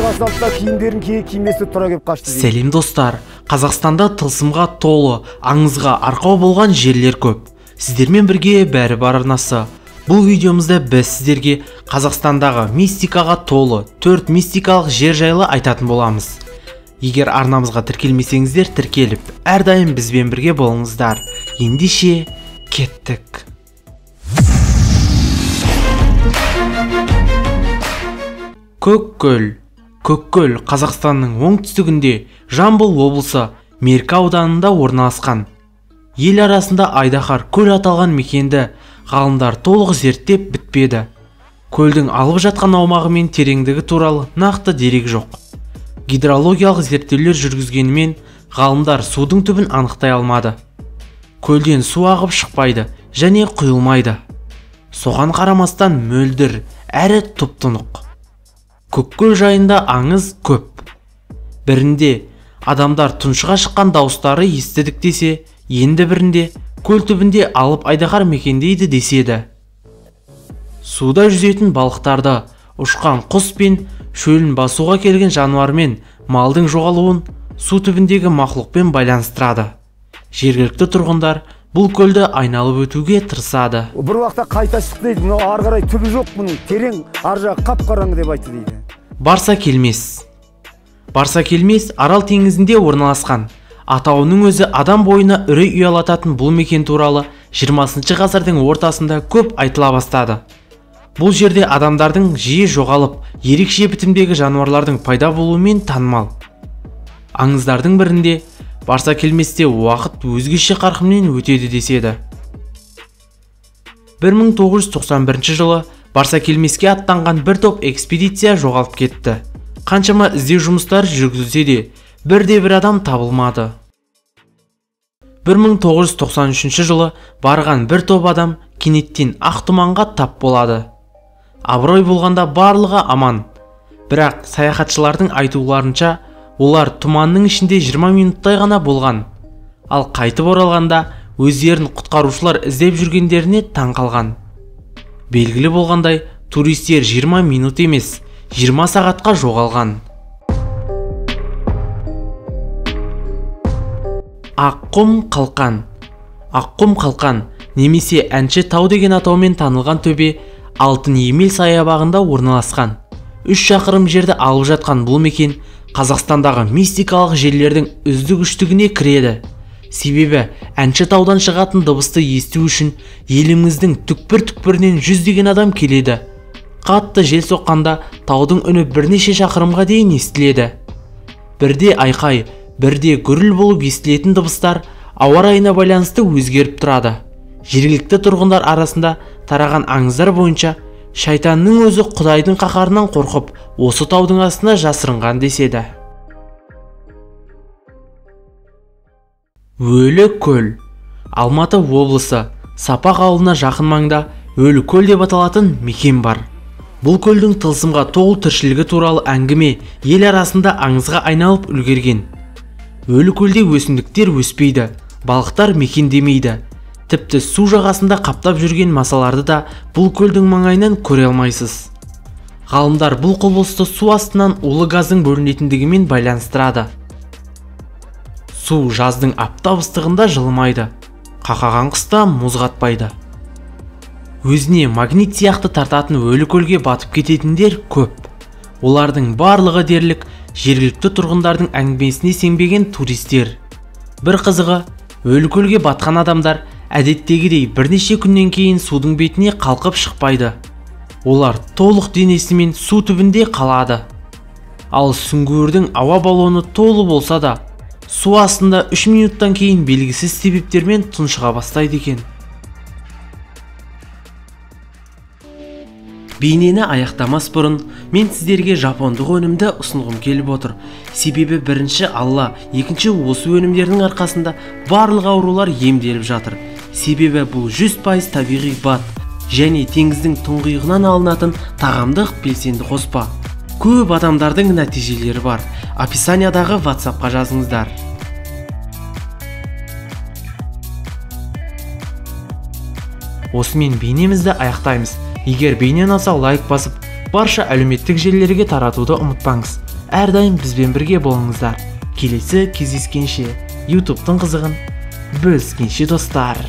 Шыға салды да киімдерін киместі тұра кеп қашты дейді. Сәлем достар, Қазақстанда тылсымға толы, аңызға арқау болған жерлер көп. Сіздермен бірге бәрі бар арнасы. Бұл видеомызда біз сіздерге Қазақстандағы мистикаға толы 4 мистикалық жер жайлы айтатын боламыз. Егер арнамызға тіркелмесеңіздер, тіркеліп, әрдайым бізбен бірге болыңыздар. Ендеше кеттік. Көккөл. Көккөл Қазақстанның оңтүстігінде Жамбыл облысы Меркі ауданында орналасқан. Ел арасында айдаһар көл аталған мекенді ғалымдар толық зерттеп бітпеді. Көлдің алып жатқан аумағы мен тереңдігі туралы нақты дерек жоқ. Гидрологиялық зерттеулер жүргізгенімен ғалымдар судың түбін анықтай алмады. Көлден су ағып шықпайды және құйылмайды. Соған қарамастан мөлдір әрі тұп-тұнық. Көккөл жайында аңыз көп. Бірінде адамдар тұншыға шыққан дауыстары естідік десе, енді бірінде көл түбінде алып айдаһар мекендейді деседі. Суда жүзетін балықтарды, ұшқан құс пен шөлін басуға келген жануармен малдың жоғалуын су түбіндегі мақлұқпен байланыстырады. Жергілікті тұрғындар бұл көлді айналып өтуге тырысады. Бір уақытта қайта шықты дейді, мынау ары қарай түбі жоқ бұның, терең, ар жағы қап-қараңғы деп айтты дейді. Барса келмес. Барса келмес Арал теңізінде орналасқан. Атауының өзі адам бойына үрей ұялататын бұл мекен туралы 20 ғасырдың ортасында көп айтыла бастады. Бұл жерде адамдардың жиі жоғалып, ерекше бітімдегі жануарлардың пайда болуымен танымал. Аңыздардың бірінде барса келместе уақыт өзгеше қарқынмен өтеді деседі. 1991 жылы барса келмеске аттанған бір топ экспедиция жоғалып кетті. Қаншама іздеу жұмыстары жүргізілсе де, бірде бір адам табылмады. 1993 жылы барған бір топ адам кенеттен ақ тұманға тап болады. Абырой болғанда барлығы аман. Бірақ саяхатшылардың айтуларынша, олар тұманның ішінде 20 минуттай ғана болған. Ал қайтып оралғанда өздерін құтқарушылар іздеп жүргендеріне таң қалған. Белгілі болғандай, туристер 20 минут емес, 20 сағатқа жоғалған. Аққұм қалқан. Аққұм қалқан немесе Әнші тау деген атаумен танылған төбе Алтын Емел саябағында орналасқан. 3 шақырым жерді алып жатқан бұл мекен Қазақстандағы мистикалық жерлердің үздік үштігіне кіреді. Себебі Әнші таудан шығатын дыбысты есту үшін еліміздің түкпір-түкпірінен жүздеген адам келеді. Қатты жел соққанда таудың үні бірнеше шақырымға дейін естіледі. Бірде айқай, бірде гүріл болып естілетін дыбыстар ауа райына байланысты өзгеріп тұрады. Жергілікті тұрғындар арасында тараған аңыздар бойынша шайтанның өзі Құдайдың қаһарынан қорқып, осы таудың астына жасырынған деседі. Өлі көл. Алматы облысы Сапақ ауылына жақын маңда Өлі көл деп аталатын мекен бар. Бұл көлдің тылсымға толы тіршілігі туралы әңгіме ел арасында аңызға айналып үлгерген. Өлі көлде өсімдіктер өспейді, балықтар мекендемейді. Тіпті су жағасында қаптап жүрген масаларды да бұл көлдің маңайынан көре алмайсыз. Ғалымдар бұл құбылысты су астынан улы газдың бөлінетіндігімен байланыстырады. Су жаздың аптап ыстығында жылымайды, қақаған қыста мұз қатпайды. Өзіне магнит сияқты тартатын өлі көлге батып кететіндер көп. Олардың барлығы дерлік жергілікті тұрғындардың әңгімесіне сенбеген туристер. Бір қызығы, өлі көлге батқан адамдар әдеттегідей бірнеше күннен кейін судың бетіне қалқып шықпайды. Олар толық денесімен су түбінде қалады. Ал сүңгуірдің ауа баллоны толы болса да, су астында 3 минуттан кейін белгісіз себептермен тұншыға бастайды екен. Бейнені аяқтамас бұрын мен сіздерге жапондық өнімді ұсынғым келіп отыр. Себебі бірінші Алла, екінші осы өнімдердің арқасында барлық аурулар емделіп жатыр. Себебі бұл 100% табиғи бат және теңіздің тұңғиығынан алынатын тағамдық белсенді қоспа. Көп адамдардың нәтижелері бар. Описаниядағы WhatsApp-қа жазыңыздар. Осымен бейнемізді аяқтаймыз. Егер бейне ұнаса лайк басып, Барша әлеуметтік желілерге таратуды ұмытпаңыз. Әрдайым бізбен бірге болыңыздар. Келесі кездескенше, YouTube'тың қызығын бөліскенше, достар.